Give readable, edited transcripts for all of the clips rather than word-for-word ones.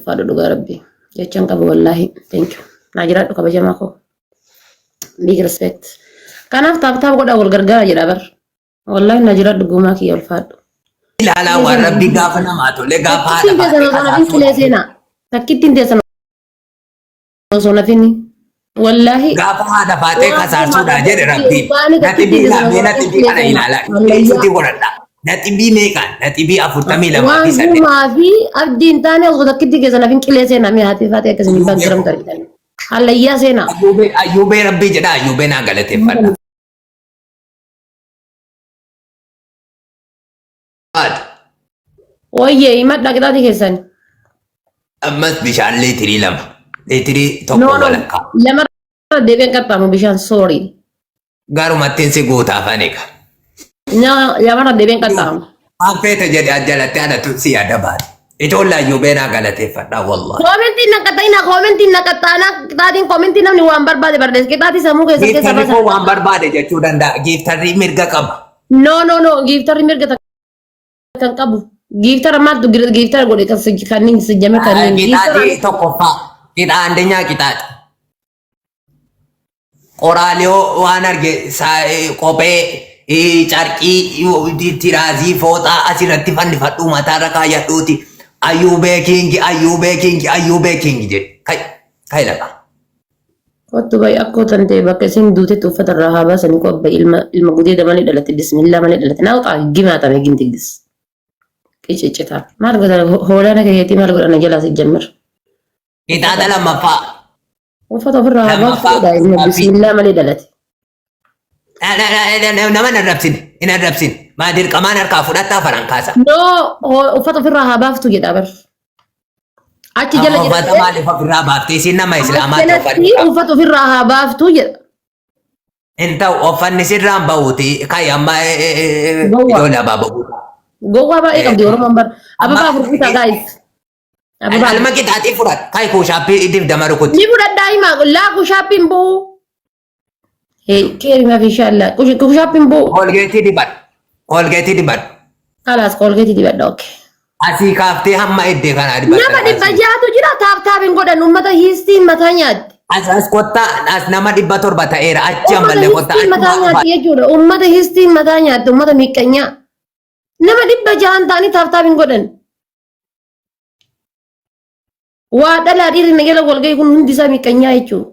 Ulfaadhu dhugaa rabbi. Jechaan qabu wallaahi. Thank you. Naa jiraadhu kabajamaa koo. Big respect. Kanaaf tap tap godhaa wal gargaara jedha bar. Wallaahi naa jiraadhu guumaa kiyya ulfaadhu. Ilaalaa waan rabbi gaafa namaa tole gaafa haadha Takkittiin teessan baatee osoo nafin kasaasuudha. qilee seenaa. Takkittiin teessan osoo nafin. Wallaahi. Gaafa haadha baatee Waan kasaasuudha gumaadha jedhe rabbiin. Waan Naxibii takkittiin teessan ilaa mee osoo nafin naxibii qilee kana seenaa. ilaalaa. Wallayyaa. Ibsuutii godhadha. Naxibii meeqaan? Naxibii 42 fi Waan 8. gumaa fi abdii hin taane osoo takkittii keessa nafin qilee seenaa mee haati faatee akkasii Ayyuubee baagiraam koo. argitan. Hallayyaa seenaa. Ayyuubee Ayyuubee rabbii jedha Ayyuubee naa galateeffadha. Baate. Ooyyee himadhaa qixaatii keessan. Ammas bishaan liitirii 2. Liitirii No 1 no walakkaa. lamarra deebi'een qaxxaamu bishaan sorry. Garumattiin si guutaaf ani ka. Lamarra deebi'een qaxxaamu. Waan feete jedhe as jalatti anatu si adabaate. Ijoollee Ayyuubee naa galateeffadha wallahi. Koomentiin na qaxxaina koomentiin na qaxxaana qixaatiin koomentii namni waan barbaade barreessa qixaatii sammuu keessa keessa Giiftarri basa. koo waan barbaade jechuu danda'a. Giiftarri mirga qaba. No no no giiftarri mirga kan qabu. Giiftara maaltu giiftara godhe kan kanneen sijjame kanneen giiftara. Qixaaxii tokkoffaa. Qixaa andenyaa qixaaxi. Qoraaliyoo waan arge kophee carqii tiraazii fooxaa asirratti fannifadhuu mataarra kaayyadhuuti. Ayyuubee kiingi ayyuubee kiingi ayyuubee kiingi jedhe. Kai kai lafa. Kottu bayi akkoo tan ta'e bakka isin duutetti uffata irraa haa baasanii koo abba ilma ilma gudeeda malee dhalate bismillaa malee dhalate naa uxaa gimaatame gintiggis. Qicicitaa maal godhan hoolaa na keetii maal godhan jalaa si jammir. Qixaaxa lammaffaa. Uffata ofirraa haa Lammaffaa baaftuudha ilma gaaffii. bismillaa malee dhalate. Nama hin arrabsine hin arrabsine. Maa dirqamaan harkaa fudhattaa farankaasa. No uffata ofirraa haa baaftu jedha bar. Achi jala Uffata jedha. maaliif ofirraa baaftee isin nama islaamaa ta'e Akkanatti uffata ofirraa haa baaftu jedha. Hin ta'u uffanni sirraan bahuuti kai amma Gowwaa. ijoollee abaaboo guutaa. Gowwaa baay'ee qabdi Oromoon bar. Amma Ababaa furgutaa guys. Ababaa. Alma qixaaxii fudhadhu. Kai kuushaappii 20 rukuti. Ni fudhadhaa himaa laa kushaappiin bu'u. Keeri maaf inshaallah kushaappiin bu'u. Koolgeetii dibadhu. Koolgeetii dibadhu. Kalaas koolgeetii dibadha oke. Asii kaaftee hamma iddee kanaa dibadha. Nama 600tu jira taap taap hin godhan uummata hiistiin mataa nyaatti. As as kottaa as nama 700 ta'eera achi Uummata ammallee kottaa hiistiin mataa achumaa dhufaa. nyaatti jechuudha. Uummata hiistiin mataa nyaatti uummata miiqqanyaa. Nama 600n ta'anii taap taap hin godhan. Waa dhalaa dhiirri na jala wal ga'e kun hundi isaa miqqanyaa jechuudha.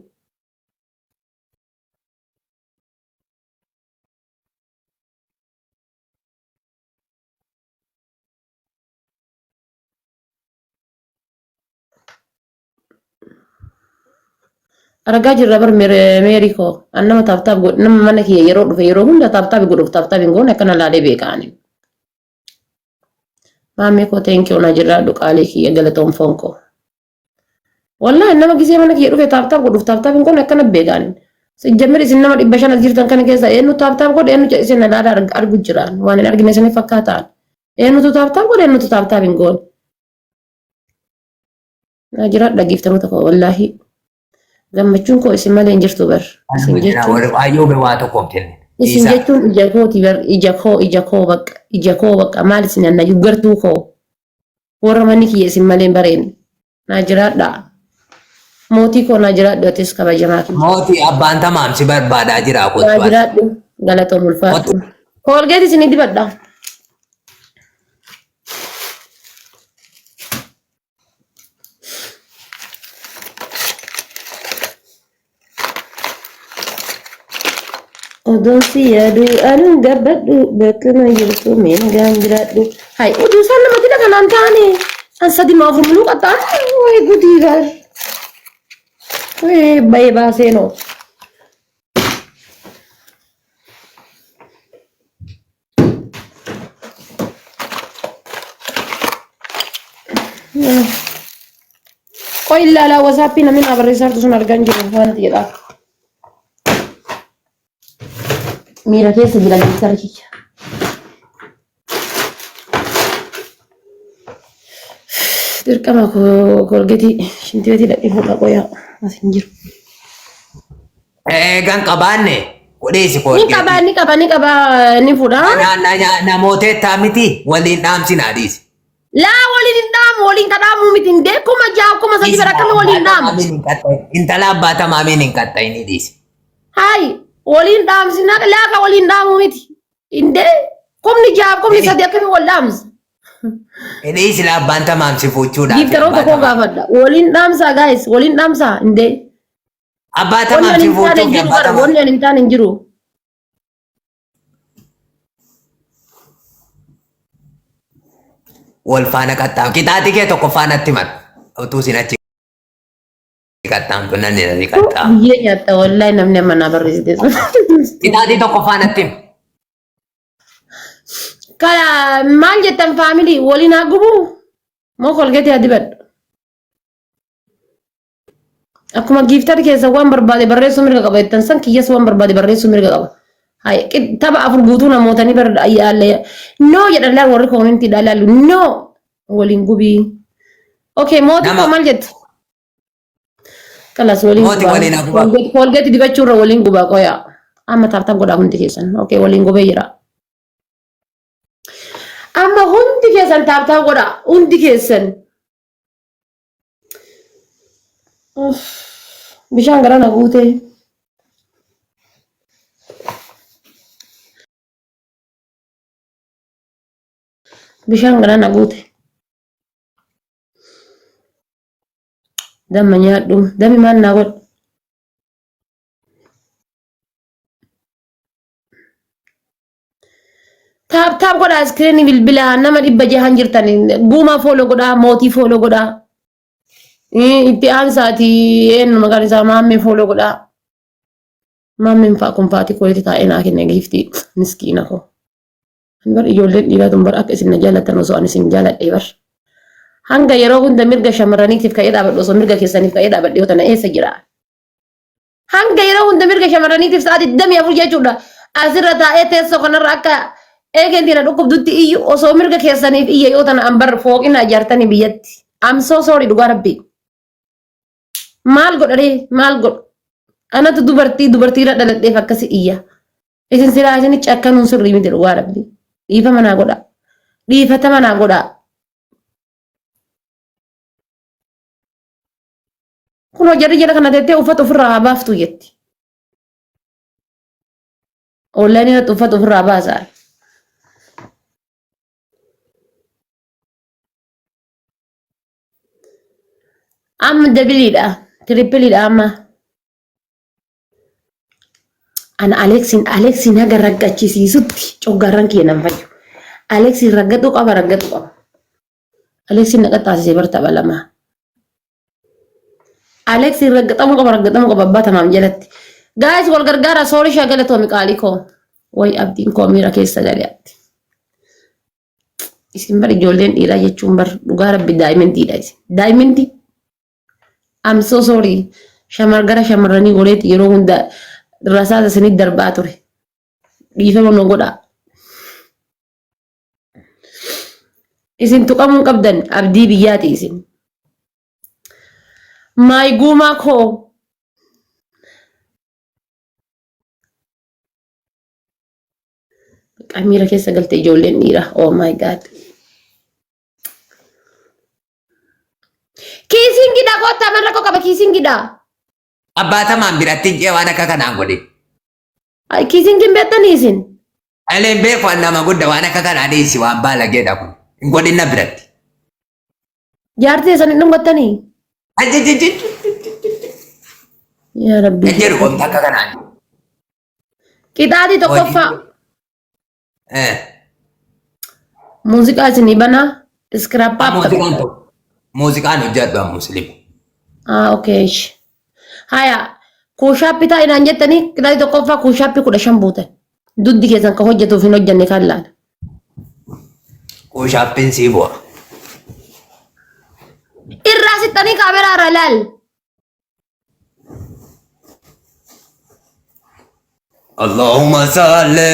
Argaa jirra bar meerii koo an nama taap taap godhu nama mana kiyya yeroo dhufe yeroo hunda taap taap godhuuf taap taap hin goone akkana laalee beeka ani. Maammee koo thank you na jiraadhu qaalii kiyya galatoom foon koo. Wallaahi nama gisee mana kiyya dhufe taap taap godhuuf taap taap hin goone akkana beeka ani. Sijjamir isin nama 500 as jirtan kana keessa eenyu taap taap godhe eenyu isin alaala argu jiraan waan hin argine isin fakkaataan. Eenyutu taap taap godhe eenyutu taap taap hin goone. Naa jiraadha giiftaroota koo wallaahi. Gammachuun koo isin malee hin jirtu bar. Isin jechuun Ayyuube waa tokko hin kenne. isin Dhiisaa. jechuun ija kooti bar ija koo ija koo bakka ija koo bakka maal isin anna gartuu koo warra manni kiyya isin malee hin bareenne. Naa jiraadha. Mootii koo naa jiraadhu atis kabajamaa kiyya. Mootii abbaan tamaam si barbaadaa jira Naa kottu as. jiraadhu galatoom ulfaadhu. Koolgeeti isin dibadha. Odoon si yaadu anuun gabbadhu bakkuma jirtu mee nagaan jiraadhu. Hai oduu isaan nama dila kanaan taane an sadi maa afur muluu qaxxaa wayi gudii gaar. Wayi bayee baaseenoo. Qoy ilaalaa wasaappii namni naa barreessaa jirtu sun argaa hin jiru waan ati jedhaa. Miira keessa jira giitara kiyya. Dirqama koolgeetii shintibeetii dhaqee fuudha qoyaa as hin jiru. Eegan qabaanne dhiisi Ni koolgeetii. qaba ni qaba ni qaba ni fuudha. Namoota miti waliin dhaamsinaa dhiisi. Laa waliin hin dhaamu waliin ka dhaamu miti hin dee 6000 3000 bara akkami waliin dhaamu. Intala abbaa tamaamiin hin qaxxayinii dhiisi. Hayi waliin dhaamsina laa ka waliin dhaamu miti hin dee 6000 3000 akkami wal dhaamsa. Dhiisi laa abbaan tamaam si fuuchuudhaaf. Giiftaroota koo gaafadha waliin dhaamsaa guys waliin dhaamsaa hin dee. Abbaa Wanni tamaam ani si hin taane fuuchuuf hin jiru abbaa bara tamaam. wanni ani hin taane hin jiru. Wal faana qaxxaamu. Qixaaxii kee tokko faanatti mara. Utuu isin achi qaxxaamtu nan ni qaxxaamu. Biyyee nyaatta wallahi namni amma naa barreessite sun. Qixaaxii tokko faanatti himi. Kala maal jettan faamilii waliin haa gubuu moo kolgeetii haa dibadhu. Akkuma giiftar keessa waan barbaade barreessuu mirga qaba jettan san kiyyas waan barbaade barreessuu mirga qaba. Hayi tapha afur guutuu namootanii bar yaalle no jedhan laal warri koomentiidha laalu no waliin gubii. Okay mootii Nama koo maal jettu? Kalas waliin Mootii gubaa. waliin haa gubaa. Kolgeetti dibachuurra waliin gubaa qoyaa. Amma taap taap godhaa hundi keessan. Okay waliin gubee jira. Amma hundi keessan taap taap godhaa hundi keessan. Uff, Bishaan gara na guutee. Bishaan gara na guute. Damma nyaadhu. Dammi maal naa godhu? Taap taap godhaa iskiriinii bilbilaa nama 600 jirtan guumaa fooloo godhaa mootii fooloo godhaa. Itti aansaati eenyu maqaan isaa maammee fooloo godhaa. Maammeen fa'a kun faatii kootti taa'ee naa kenne giiftii miskiina koo. Ani bar ijoolleen dhiiraa tun bar akka isin na jaallattan osoo ani isin jaaladhee bar. Hanga yeroo hunda mirga shamarraniitiif ka'ee dhaabadhu osoo mirga keessaniif ka'ee dhaabadhe yoo tana eessa jira? Hanga yeroo hunda mirga shamarraniitiif sa'a 24 jechuudha. Asirra taa'ee teessoo kanarra akka eegeen na dhukkubdutti iyyu osoo mirga keessaniif iyya yoo tana an bar fooqina ijaartanii biyyatti. I'm so sorry dhugaa rabbii. Maal godharee maal godhu? Anatu dubartii dubartiirra dhaladheef akkasi iyya. Isin silaa isin cakkanuun sirrii miti dhugaa rabbii. Dhiifama naa godhaa. Dhiifatama naa godhaa. Kunoo jarri jala kana teettee uffata ofirraa haa baaftu jetti. Onlaayinii irratti uffata ofirraa baasaa. Amma dabiliidha. Tirippiliidha amma. Ana Aleksiin Aleksiin haga raggachisiisutti coggaarran kiyya nan fayyu. Aleksiin raggadhu qaba raggadhu qaba. Aleksiin na qaxxaasisee bar tapha lamaa. Aleksiin raggaxamuu qaba raggaxamuu qaba abbaa tamaam jalatti. Gaayis wal gargaara soorii shaa galatoomi qaalii koo. Way abdiin koo miira keessa galee abdi. Isin bar ijoolleen dhiiraa jechuun bar dhugaa rabbi daa'imantiidha isin. Daa'imantii. I'm so sorry. Shamar gara shamarranii goreetti yeroo hunda rasaasa isinitti darbaa ture. Dhiifama nu godhaa. Isin tuqamuu hin qabdan abdii biyyaati isin. Maay guumaa koo. Miira keessa galte ijoolleen dhiiraa. Oh my god. Kiisiingidha kottaa man rakkoo qaba kiisiingidha. Abbaa tamaan biratti hin cee waan akka kanaan godhe. Kiisiingiin beektanii isin? Aleen beeku an nama gudda waan akka kanaa dhiisi waan baalageedha kun. Hin godhin na biratti. Jaartii keessan hin dhungattanii? Ajajajaj. Yaa Rabbi. Hin jedhu wanta akka kanaan. Qixaatii tokkoffaa. Eh. Muuziqaa isinii banaa. Iskiraappaap Muuziqaan tokko. Muuziqaan hojjedhu an musliima. Ah, okay. ish. Haya, kuushaappii taa'inaan jettanii qixaatii tokkoffaa kuushaappii 15 buutan. Duddi keessan ka hojjetuuf hin hojjenne kan laala. Kuushaappiin sii bu'a. Irraa sittanii kaameraa irraa laal. Allahumma salli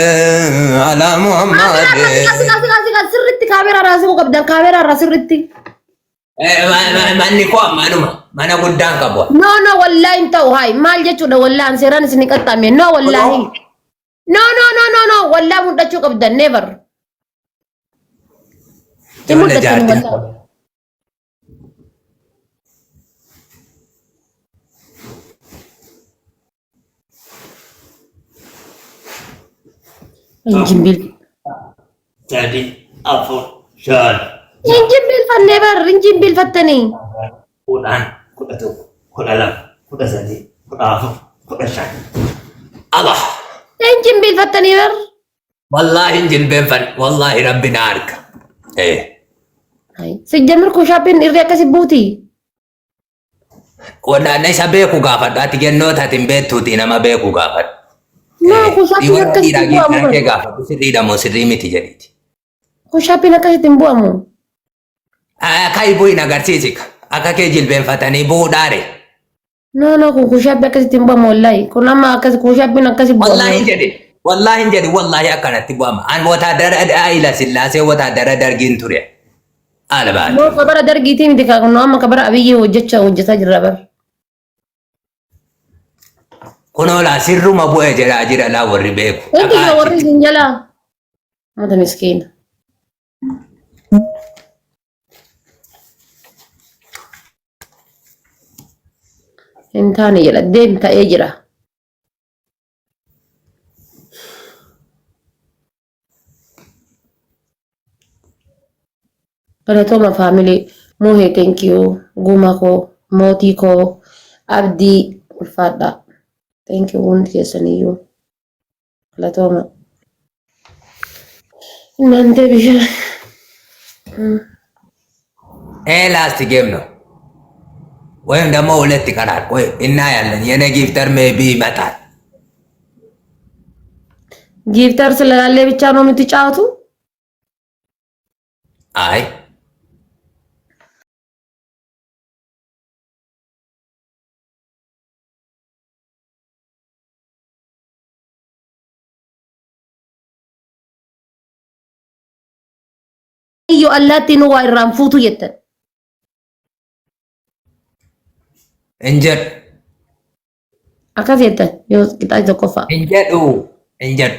ala Muhammad. Kaameraa irraa siqa siqa siqa siqa sirritti kaameraa irraa siquu qabdan kaameraa irraa sirritti. Manni koo ammaanuma mana guddaan qabu. No no wallaahi hin ta'u hayi maal jechuudha wallaahi an seeraan isin hin qaxxaamne no wallaahi. No no no no no wallaahi mul'achuu qabdan never. Hin Ijoollee mul'attani jaartiin. wallaahi. Hin jimbil. Sadi, afur, shan, Hin jimbilfannee bar hin jimbilfattanii. 10, 11, 12, 13, 14, 15. Allah. Hin jimbilfattanii bar. Wallaahi hin jilbeenfan. Wallaahi rabbi na arga. Eh. Sijjamir kushaappiin irri akkasi buuti. Wallaahi isa beeku gaafadhu. Ati gennoota ati hin beektuuti nama beeku gaafadhu. No, kushaappiin Warra akkasitti dhiiraa hin bu'amu. giiftan kee gaafadhu. Sirriidha moo sirrii miti jedhiiti. Kushaappiin akkasitti hin bu'amu. Akka bu'in agarsiisika. Akka kee jilbeenfatanii bu'uudhaare. No, no, kun kushaappi akkasitti hin bu'amu wallaahi. Kun amma akkas kushaappiin akkasi Wallaahi hin bu'amu. jedhe. Wallaahi hin jedhe. Wallaahi akkanatti bu'ama. An wotaadara Haayila Sillaasee wotaadara dargiin ture. Albaati. Moo kabara dargiitii miti kaa kun amma kabara Abiyyi hojjechaa hojjetaa jirra bar. Kunoo laa sirruma bu'e jedhaa jira laa warri beeku. Wanti Dhaqaa yoo warri achitti. isin jalaa. Mata miskiina. Hin taane jedha deem ta'ee jira. Galatooma faamilii Muhee thank you Guma koo mootii koo Abdii ulfaadha. Thank you hundi keessaniyyuu galatooma. እናንተ bishaan. ይሄ ላስት ጌም ነው ወይም ደግሞ ሁለት ይቀራል። ወይ እናያለን። የኔ ጊፍተር ሜቢ ይመጣል። ጊፍተር ስለላለ ብቻ ነው የምትጫወቱ? አይ Iyyoo allaattiin waa irraan fuutu jettan. እንጀድ Akkas jettan yoo qixaa tokkoffaa. እንጀዱ እንጀዱ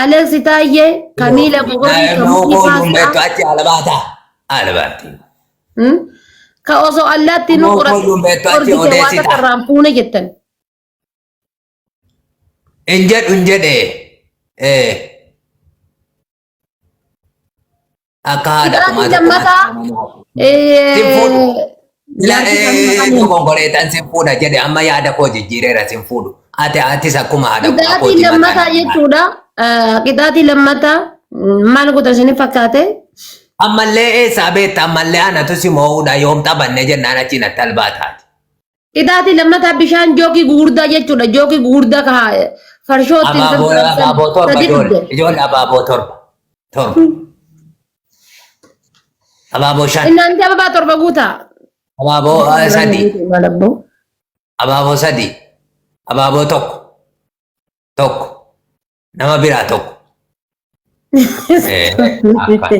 Alex Taayyee, Kamiila Bogorii, Kamuutii Beektu Paastaa. achi alabaata alabaatti. Ka osoo allaattiin nu Moo qorate koyyuun beektu achi qorgite waa odeessita. takka irraan fuune jettan. Injedhu injedhe akka haadha Qixaatiin kumaa tokko lammataa Sin fuudhu. jaartii isaanii maqaan Dogongoreetan sin fuudha jedhe amma yaada koo jijjiireera sin fuudhu. Ati atis akkuma haadha kumaa Qixaatiin kooti lammataa mataan. jechuudha. Qixaatiin lammataa maal godha isin fakkaate? Ammallee eessaa beekta ammallee anatu si moo'uudha yoom taphanne jennaan achi natti albaataati. Qixaatiin lammataa bishaan jookii gugurdaa jechuudha. Jookii gugurdaa ka farshootti Abaaboo abaaboo torba sadi ijoollee dhugde. ijoollee abaaboo torba torba abaaboo shan Innaanti ababaa torba guutaa. abaaboo sadi Maal abboo? abaaboo sadi abaaboo tokko tokko nama biraa tokko. Akka.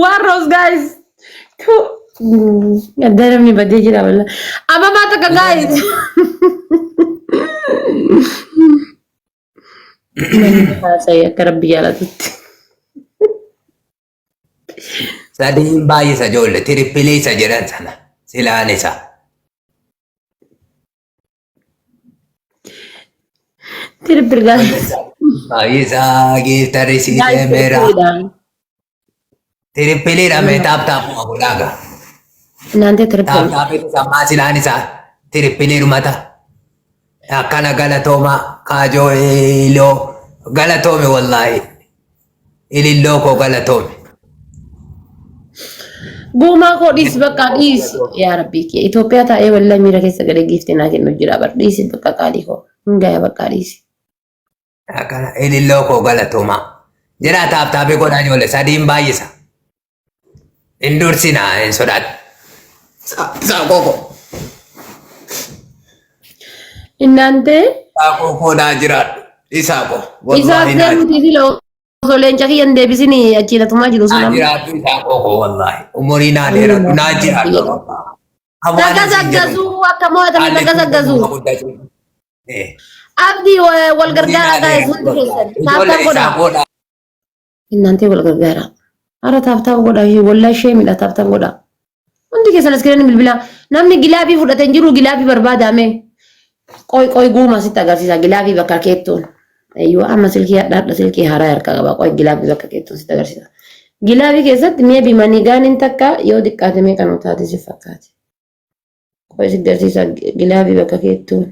One rose guys. Two. Adda namni badee jira walla. Ababaa takka guys. Namni haasa'e akka rabbi jaalatutti. Sadiin baay'isa ijoollee tirippilii isa jedhan sana silaan isa. Triple guys. Baay'isaa giiftarri sii Guys deemeera. trippiliidha. Tirippiliidha mee taap taapuma godhaaga. Naante Taap triple. taapitu sammaa silaan isaa tirippiliidhumata. Akkana galatooma kaajoo iloo galatoomi wallaahi. Ililloo koo galatoomi. Guumaa koo dhiisi bakka dhiisi. Yaa rabbii kiyya Itoophiyaa taa'ee wallahi miira keessa galee giiftii naa kennu jira bar dhiisi bakka qaalii koo. Hin gaya bakka dhiisi. Akkana ililloo koo galatooma. Jedhaa taap taapii godhaa ijoollee sadiin baay'isa. Hin dursinaa hin sodaat. Saaqoo koo. Innaantee Saaqoo koo naa jiraadhu. Isaa koo. isaa Wallaahi naa deemuutii fi osoo leenca kiyya hin deebisin achi latumaa jiru sun naa amma. jiraadhu isaa koo koo wallaahi. Umurii naa dheeradhu naa jiraadhu. Takka saggasuu akka mo'atame takka saggasuu. Abdii wal gargaaraa guys hundi keessan. Tap Ijoollee tap godhaa. isaa godhaa. Innantee wal gargaaraa. Hara tap tap godhaa ishee wallaa ishee miidha tap tap godhaa. Hundi keessan as kennan bilbilaa. Namni glove fudhate hin jiru glove barbaadame. Qoy qoy guuma sitti agarsiisa glove bakka keettuun. Ayyuu amma silkii hadhaadha silkii haaraa harkaa qaba. Qoy glove bakka keettuun sitti agarsiisa. Glove keessatti maybe money guniin takka yoo xiqqaate meeqa nu taate si fakkaate. Qoy sitti agarsiisa glove bakka keettuun.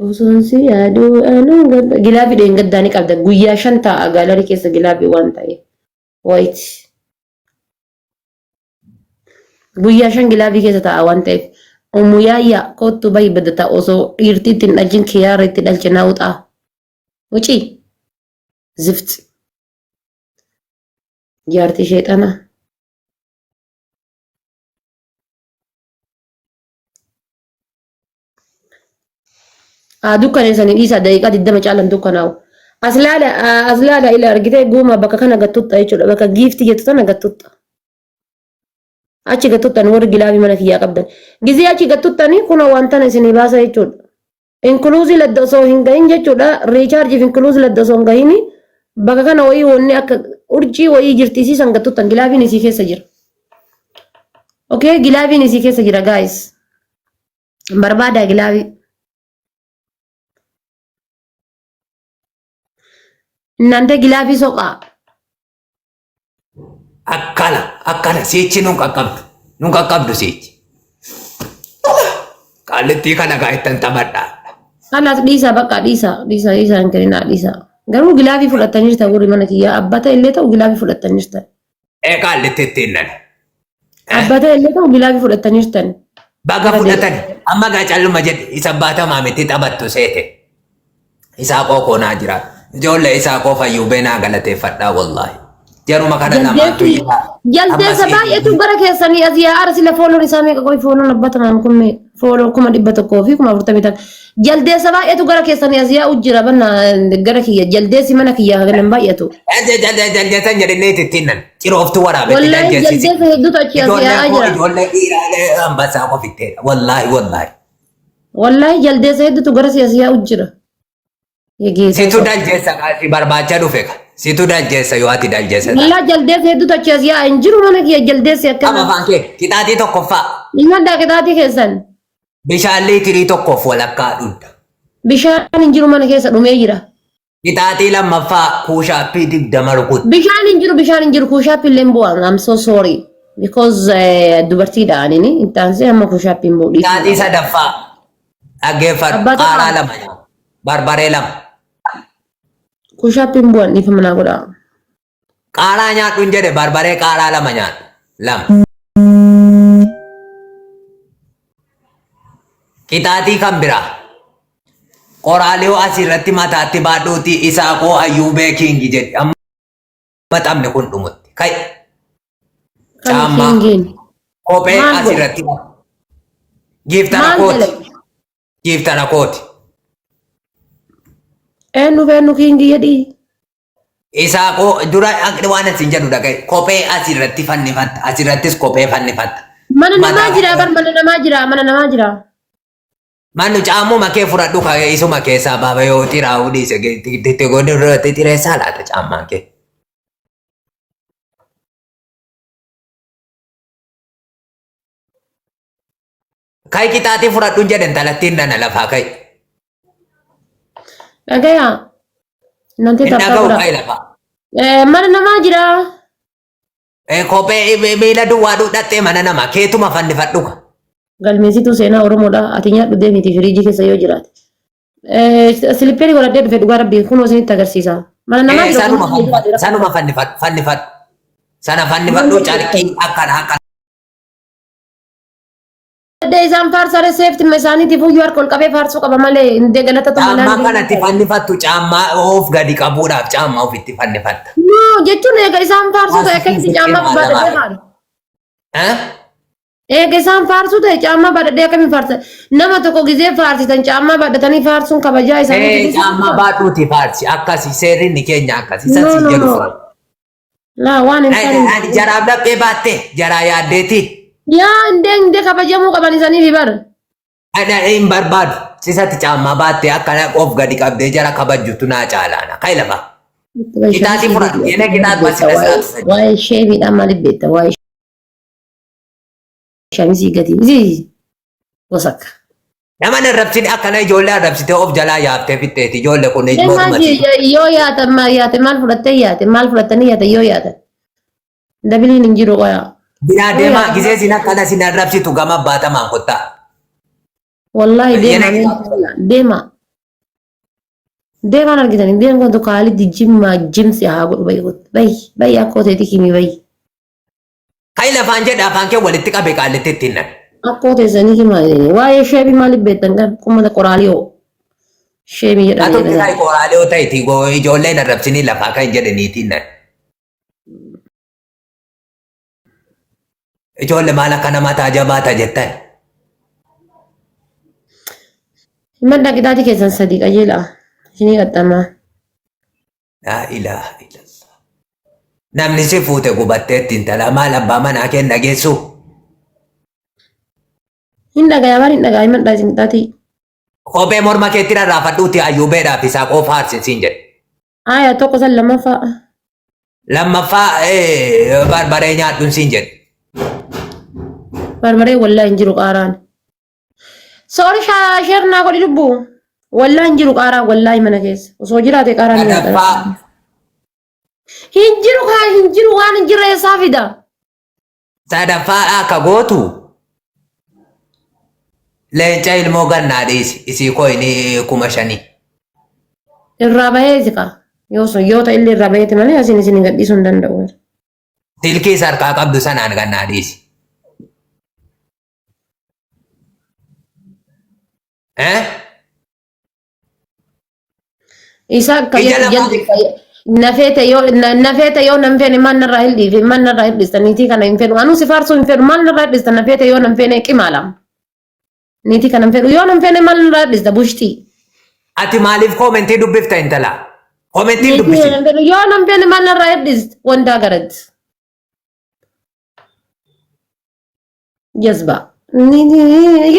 Osoon si yaaduu anuu gadda. Glove dheengaddaa ni qabda. Guyyaa 5 taa'a gallery keessa glove waan ta'eef. Wait. Guyyaa 5 glove keessa taa'a waan ta'eef. Ummu yaayyaa kottu bahi badata osoo dhiirtii ittiin dhalchin kiyyaara itti dhalche naa uxaa. Wucii. Zifti. Jaartii sheexanaa. Haa dukkaneessanii dhiisaa daqiiqaa 20 caalan dukkanaa'u. As laala as laala ila argitee guuma bakka kana gattutta jechuudha. Bakka gift jettu tana gattutta. Achi gattuttan warri glove mana kiyyaa qabdan. Gizee achi gattuttanii kuna waan tana isinii baasa jechuudha. Inclusive ladda osoo hin gahin jechuudha. Recharge fi inclusive ladda osoo hin gahin bakka kana wayii wanni akka urjii wayii jirti isii san gattuttan gloveiin isii keessa jira. Okay, gloveiin isii keessa jira guys. Barbaada glove. Innante glove soqaa. Akkana akkana siichi nun qaqqabdu. Nun qaqqabdu siichi. Qaallittii kana gaa ittan taphadhaa. Kanaas dhiisaa bakka dhiisaa dhiisaa dhiisaa hin kenninaa dhiisaa. Garuu glove fudhattanii jirtan warri mana kiyyaa abbata illee ta'u glove fudhattanii jirtan. Ee qaallitti ittiin nani. Abbata illee ta'u glove fudhattanii jirtan. Baga fudhatan amma gaa calluma jedhe isa baatamaa miti taphattu seete. Isaa koo koonaa jira. Ijoollee isaa koo fayyuu beenaa galateeffadhaa wallaahi. Jaruma kana lamaantu jira. Jaldeessa baay'eetu gara keessanii as yaa'ara sila follown isaa meeqa qoy follown abbatamaan kun meeqa follow 140,041. Jaldeessa baay'eetu gara keessanii as yaa'u jira banna gara kiyya jaldeessi mana kiyya haganan baay'atu. Jaldeessan jedhanii ittiin nan cirooftu waraabetti Wallaahi jaldeessisi. jaldeessa hedduutu achi as Ijoollee yaa'aa koo jira. ijoollee dhiiraalee ambassaa qofitteedha. Wallaahi wallaahi. Wallaahi jaldeessa hedduutu gara si as yaa'u jira. Yegeessa. Situ daljeessa si barbaacha dhufe ka. Situ daljeessa yoo ati daljeessa taate. Wallaahi jaldeessa hedduutu achi as yaa'a hin jiru mana kiyya jaldeessi Qaba akkana. afaan kee qixaaxii tokkoffaa Himadhaa qixaatii keessan. bishaan liitirii tokkoof walakkaa dhugda. Bishaan hin jiru mana keessa dhumee jira. Qixaaxii lammaffaa push-up 20 rukutu. Bishaan hin jiru bishaan hin jiru push-up illee hin bu'an. I'm so sorry. Because dubartiidha anini hin taansee hamma push-up hin bu'u. Qixaaxii sadaffaa dhaggeeffadhu Abbaa qaaraa tokko. lama nyaata. Barbaree lama. Push-up hin bu'an dhiifama naa godhaa. Qaaraa nyaadhu hin jedhe barbaree qaaraa lama nyaadhu. Lama. Qixaaxii kan biraa. Qoraalee asirratti mataatti baadhuuti isaa koo ayyuubee king jedhi. Amma taphni kun dhumutti. Kai Kan caammaa kingiin. kophee Maal godhe? asirratti giiftana Maal kooti. dalage? Giiftana kooti. Eenyu fi eenyu king jedhii? Isaa koo dura akka waan asin jedhu dhagaye kophee asirratti fannifatta asirrattis kophee fannifatta. Mana namaa Mataa jira bar mana namaa jira mana namaa jira. Mannu caammuma kee fudhadhu ka isuma keessaa baaba yoo xiraa'uu dhiise itti godhu irratti xireessaa laata caammaan kee. Kai qixaaxii fudhadhu jedhen talattiin nana lafaa kai. Dhagayaa. Nanti Hin taphaa dhaga'u godha. kai lafaa. Mana namaa jira. Kophee miila duwwaa dhudhattee mana namaa keetuma fannifadhu ka. Galmeessituu seenaa Oromoodha. Ati nyaadhu deemiti firiijii keessa yoo jiraate. Slipper godhadhee dhufe dhugaa rabbii kunoo isinitti agarsiisa. Mana namaa jira. Sanuma kunoo fannifadhu. Sanuma fannifadhu. Fannifadhu. Sana fannifadhu carqii akkana akkana. Addee isaan faarsare seefti isaaniitiif uyyuu harka ol qabee faarsuu qaba malee indee galata Caammaa kanatti fannifattu caammaa of gadi qabuudhaaf caammaa ofitti fannifatta. No jechuun eega isaan faarsuu ta'e akkamitti caammaa gubbaa dhadhee faarsu? Eh? Eega isaan faarsuu ta'e caammaa baadhadhee akkamiin faarsa? Nama tokko gizee faarsitan caammaa baadhatanii faarsuun kabajaa isaanii. Caammaa baadhuuti faarsi akkasi seerri inni keenya akkasi san No, si no, jedhu no. fudhadhu. Laa waan hin Ani taane. jaraaf laphee baattee jaraa yaaddeeti. Yaa indee indee kabajamuu qaban isaaniif bar. Ani hin barbaadu. Sisatti caammaa baattee akkana of gadi qabdee jara kabajjutu naa caalaana. Kai lafa. Qixaaxii fudhadhu. Yene qixaax basina siraatu. Waa'ee sheemiidhaan maaliif beekta? Waa'ee shamisii gatii. Wasakka. Nama hin arrabsin akkana ijoollee arrabsitee of jalaa yaaftee fixxeeti. Ijoollee kun morma Yoo yaatan maal yaate maal fudhattee yaate maal fudhattanii yaate yoo yaatan. Dabiliin hin jiru qoyaa. Biraa deemaa gisee sin akkana sin arrabsitu gama baatamaan kottaa. Wallahi deema deema. Deemaan argitanii deema kun kaaliddi jimmaa jimsi haa godhu bayi bayi bayi akkoo teeti kimi bayi. Kai lafaan jedha afaan kee walitti qabe qaallitti ittiin nan. Akkoo teessanii himaa waa'ee sheebii maaliif beektan kan ummata qoraalii hoo sheebii jedhanii Atu kai qoraalee yoo ta'e ijoolleen arrabsinii lafaa kan jedhaniitiin nan. Ijoollee maal akka nama tajabaata jettan. Himadhaa qixaatii keessan sadii qajeelaa isinii qaxxamaa. Laa ilaaha illallah. Namni si fuute gubatteetti intala maal abbaa manaa kee hin dhageessu? Hin dhagaya maal hin dhagaya himadhaa isin qixaatii. Kophee morma keetti rarraafadhuuti ayyuubeedhaaf isaa qofa faarsi siin jedhe. Aya tokko san lammaffaa. Lammaffaa barbaree nyaadhuun siin jedhe. Barbaree wallaahi hin jiru qaaraan. Soori sheer naa godhi lubbuu. Wallaahi hin jiru qaaraan wallaahi mana keessa. Osoo jiraate qaaraan ni nyaata. Sadaffaa Hin jiru kaa hin jiru waan hin jirre eessaa fida. Sadaffaa akka gootu leenca ilmoo gannaa dhiisi isii koyinii 5,000. Irraa baheeti kaa. Yoo sun yoo ta'e illee irraa baheeti malee asiin isin gadhiisuu hin danda'u. Silkii isa harkaa qabdu sanaan gannaa dhiisi. Eh? Isa akka Ija lamaa nafeete yoo nafeete yoo nan feene maal narraa hin dhiife maal narraa hin dhiista niitii kana hin fedhu anuu si faarsuu hin fedhu maal narraa hin dhiista nafeete yoo nan feene qimaala niitii kana hin fedhu yoo nan feene maal narraa hin dhiista bushtii Ati maaliif koomentii dubbifta intala? Koomentii niitii dubbisi. kana hin fedhu yoo nan feene maal narraa hin dhiista wandaa garatti jazbaa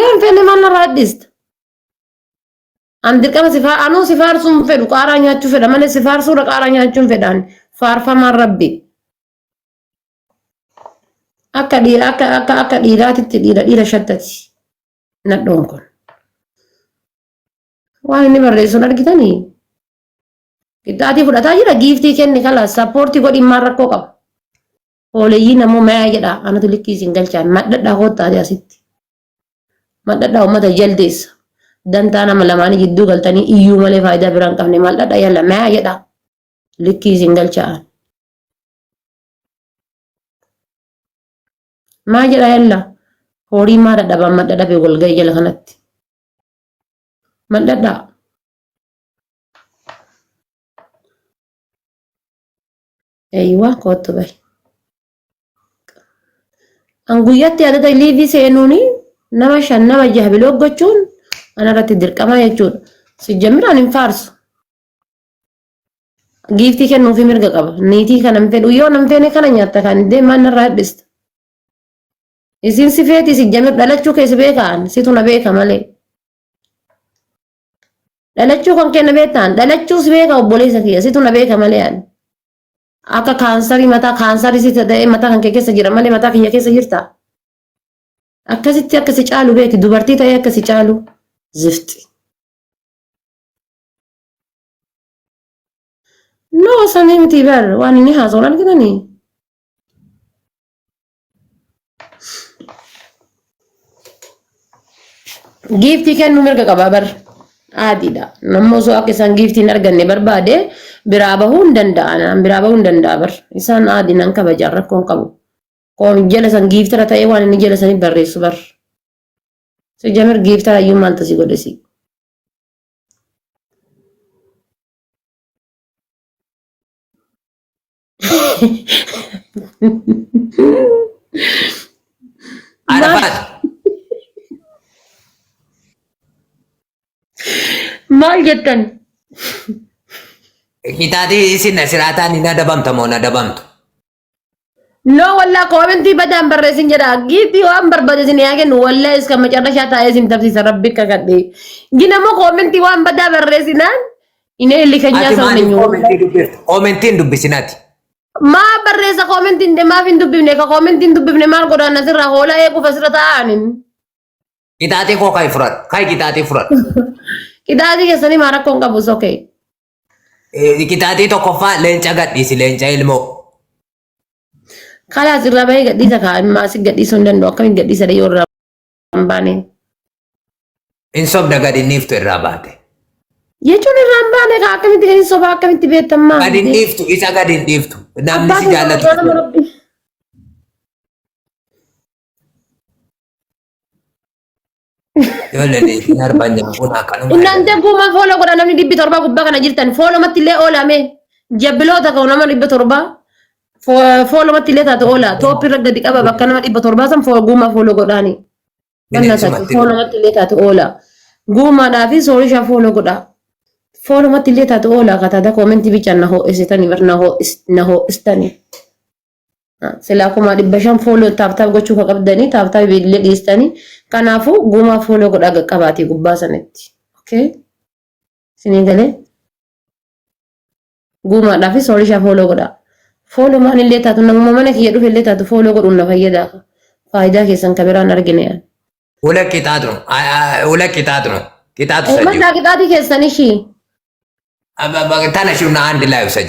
yoo hin feene maal narraa hin dhiista An dirqama si faa anuu si faarsuu hin fedhu qaaraa nyaachuu fedha malee si faarsuudha qaaraa nyaachuu hin fedhaan faarfamaan rabbi. Akka dhiira akka akka akka dhiiraatitti dhiira dhiira shattati nadhoon kun. Waan inni barreessuun argitanii qixxaatii fudhataa jira giiftii kenni kala sappoortii godhi maal rakkoo qaba. Hooleeyyiin ammoo mayaa jedha anatu likkii isin galchaan madhadhaa koottaati asitti. Madhadhaa uummata jaldeessa. Dantaa nama lamaanii jidduu galtanii iyyuu malee faayidaa biraa hin qabne maal dhadha yalla mayaa jedha. Likkii isin galchaan. Maa jedha yalla. Horii maa dadhaban madhadhabe walga'ii jala kanatti. Madhadhaa. Eeywa koottu bahi. An guyyatti yaadata liivii seenuuni nama shan nama jaha biloo gochuun anarratti dirqama jechuudha. Sijjamiraan hin faarsu. Giiftii kennuufi mirga qaba. Niitii kana hin fedhu yoo nan feene kana nyaatta kan deemaan narraa hidhista. Isin si feeti sijjamir dhalachuu keessa beekaan situ na beeka malee. Dhalachuu kan kenna beektaan dhalachuu si beeka obboleessa kiyya situ na beeka malee ani. Akka kaansarii mataa kaansarii si ta'ee mataa kan kee keessa jira malee mataa kiyya keessa jirta. Akkasitti akka si caalu beeki dubartii ta'ee akka si caalu zifti. No sanii miti bar waan inni haasa'uun argitanii. Giiftii kennuu mirga qaba bar. Aadiidha. Namni osoo akka isaan giiftii hin arganne barbaade biraa bahuu hin danda'an. Biraa bahuu hin danda'a bar. Isaan aadii nan kabajaan rakkoo hin qabu. Koon jala san giiftara ta'ee waan inni jala sanii barreessu bar. Si jamir giiftara iyyuu maaltu si godhe si. Arafaat. Maal jettan? Qixaaxii isin siraataan hin adabamta moo hin adabamtu? No wallaa koomentii badaan barreessin jedha. Giiftii waan barbaade isin yaa kennu wallaa iska macarrashaa taa'ee isin tabsiisa rabbi kakadhe. Gina immoo koomentii waan badaa barreessinaan inee illikanyaa Ati saw maaliif nenyu. koomentii dubbifta? Koomentii hin dubbisin ati. Maa barreessa koomentiin de maaf hin dubbifne ka koomentiin dubbifne maal godhaan asirraa hoolaa eeguuf asirra taa'anin. Qixaaxii koo kai fudhadhu. Kai qixaaxii fudhadhu. Qixaaxii keessanii maa rakkoon qabu sokee. Qixaaxii tokkoffaa leenca gadhiisi leenca ilmoo. Kalaas irraa bahee gadhiisa kaa immaa si gadhiisuu hin danda'u akkamiin gadhiisa yoo irraa hin baane. Hin sobda gadi hin dhiiftu irraa baate. Jechuun irraa hin baane kaa akkamitti gadi sobaa akkamitti beektammaa. Gadi hin dhiiftu isa gadi hin dhiiftu. Namni Abbaa si kee jaallatu. nama rabbi. Ijoolleen isin arban kun akkanuma. Innaan guumaa fooloo godha namni 700 gubbaa kana jirtan foolomatti illee oolame jabbiloota ka'u nama 700 foolomatti illee taate oola tooppi irra gadi qaba bakka nama 700 san guumaa fooloo godhaani. Bineensumatti. Foolomatti illee taate oola. Guumaadhaa fi soorishaa fooloo godha. Foolomatti illee taate oola kataata koomentii bichaan na ho'isitanii bar na ho'istanii. Silaa 500,000 fooloo tap tap gochuu ka qabdanii tap tap illee dhiistanii kanaafuu guumaa fooloo godhaa qaqqabaatii gubbaa sanatti. Okay? Isinii galee guumaadhaa fi soorishaa fooloo godhaa. Fooloo maan illee taatu namuma mana kiyya dhufe illee taatu fooloo godhuun na fayyadaa. Faayidaa keessan ka biraan argine yaani. Ula qixaaxu. Ula qixaaxu. Qixaaxu sajii. Mataa qixaatii keessan ishii. Tana shurna አንድ ላይ ውሰጂ።